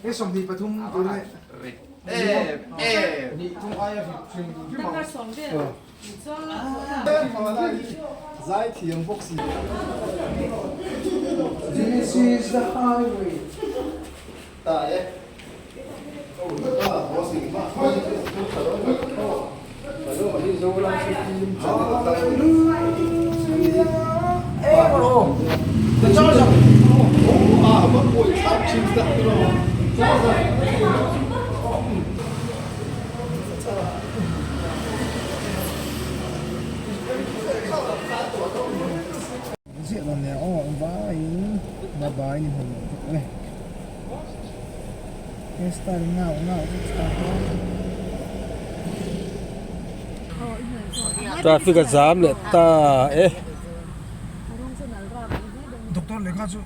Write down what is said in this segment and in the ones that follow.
This is the highway. Ziah dan nen aw ang vaiin bye bye ni hmel loh bawk a ni hairstyle ngau ngau vek ta Traffic a zam leh ta e. Doctor lehkha chu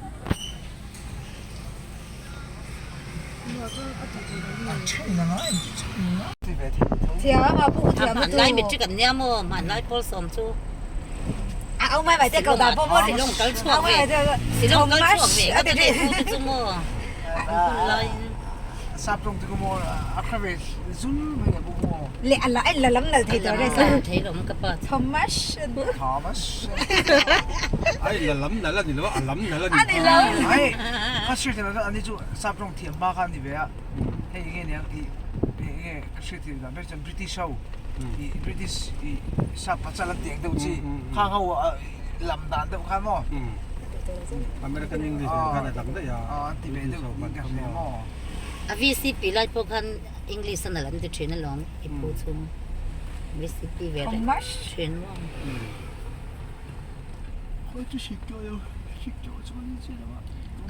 Thiam hma kha a ni ve a, hei enge niang tih hei enge ka hriat theih dan ber chuan British ho ih British ih sap pachal an tih ang deuh chi khang ho lam dan deuh khan maw American English nen khan a dang daih a an ti ve deuh in ka hria maw. A VCP lai pawh khan English a nalh an ti thin alawm i phu chhung VCP ve reng thin maw.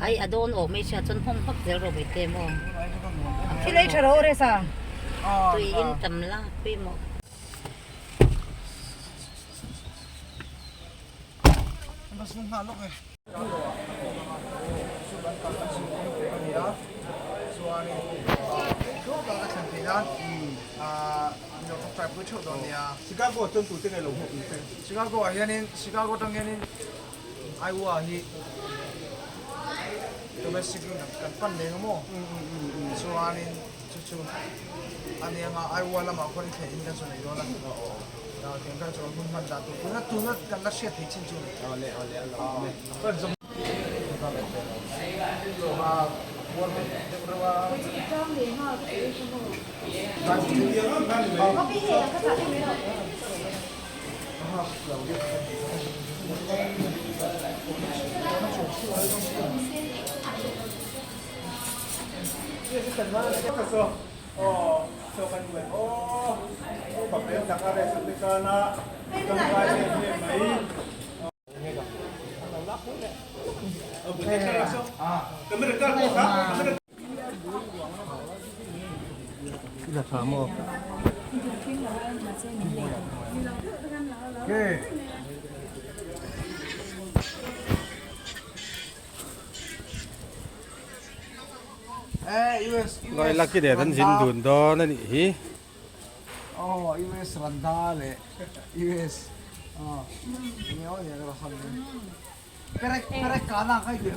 Ai a dawn awm mai sia chuan hawng hawk zel rawh Bawihte maw. Thil ei tha rawh Resa. Tui in tam la pawimawh. Chicago chuan tute nge lo hmuh ang che? Chicago ah hianin Chicago atang hianin Iowa hi domestic in kan pan leng a maw? Chuanin chu chu a nia nga Iowa lamah khuan i thlen in kan sawn ei dawn a. Tiang khan chuan hun hman dan tur tuna tuna kan la hriat thei chin chu a ni. Awle awle a lo awm e. Loi lucky nen an zin dun dawn a nih hi. Aw US Randa leh US aw enge aw nia ka lo sawi dawn perek perek kana kha i ti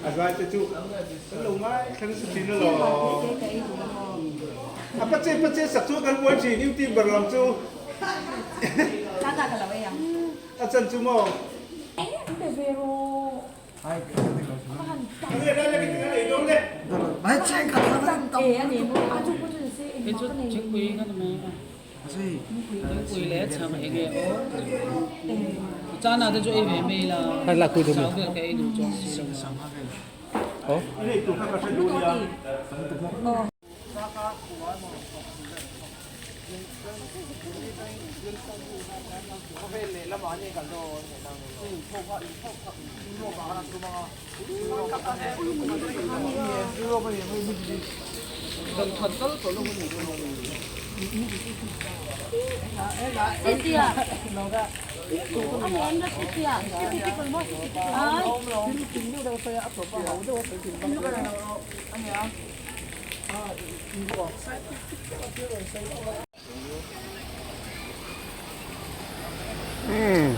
A zai te chu kan lo ngai thla nasa thin alawm. A pache pache sak chu kan buai thin youtuber lam chu. A chan chu maw. Umm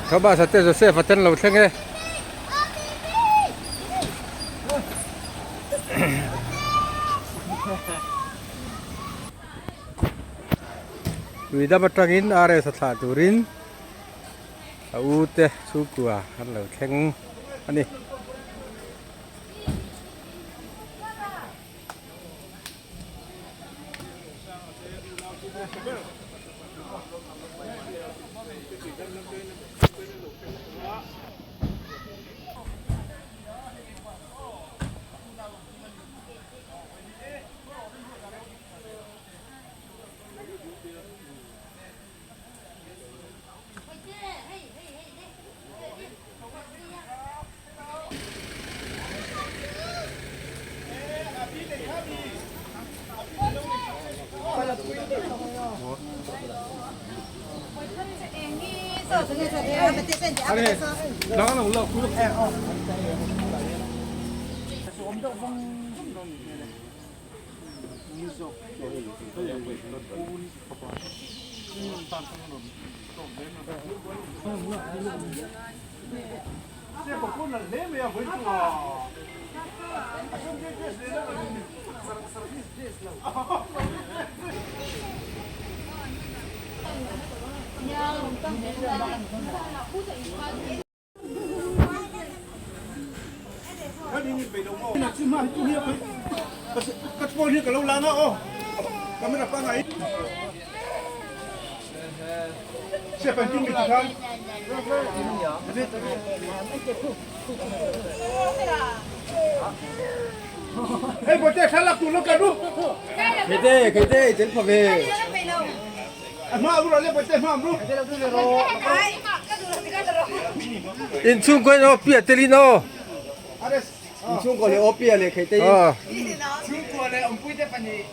Thomas a te Joseph a te an lo thleng e. Tuidam atangin RS a thlah turin a u te chhungkua an lo thleng a ni. Inchhungkaw in aw piah telin aw. Inchhungkaw leh aw piah leh theih te in. Chhungkua leh awmpui te pahnih.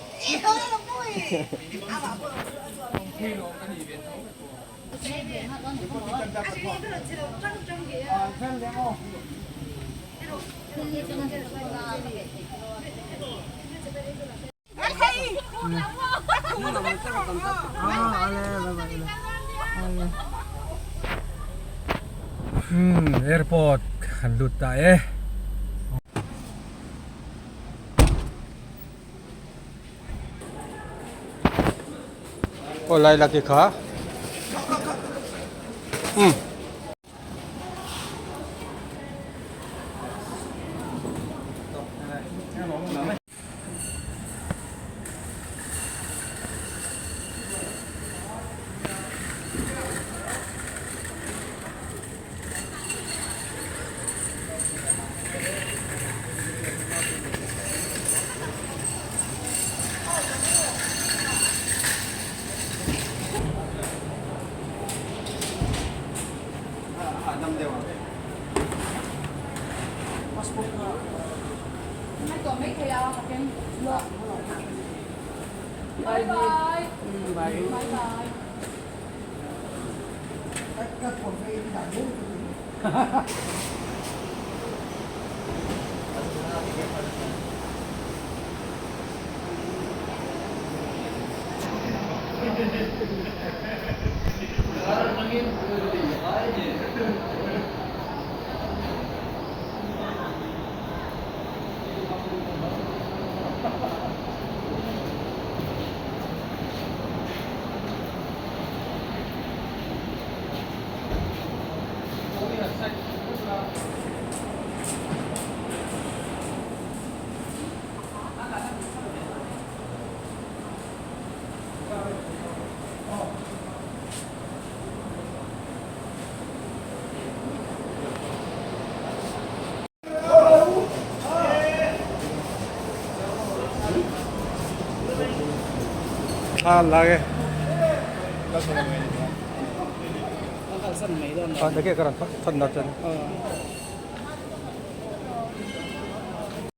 Umm airport kan lut ta e. Aw lai laki kha. Umm. Thla an lak e.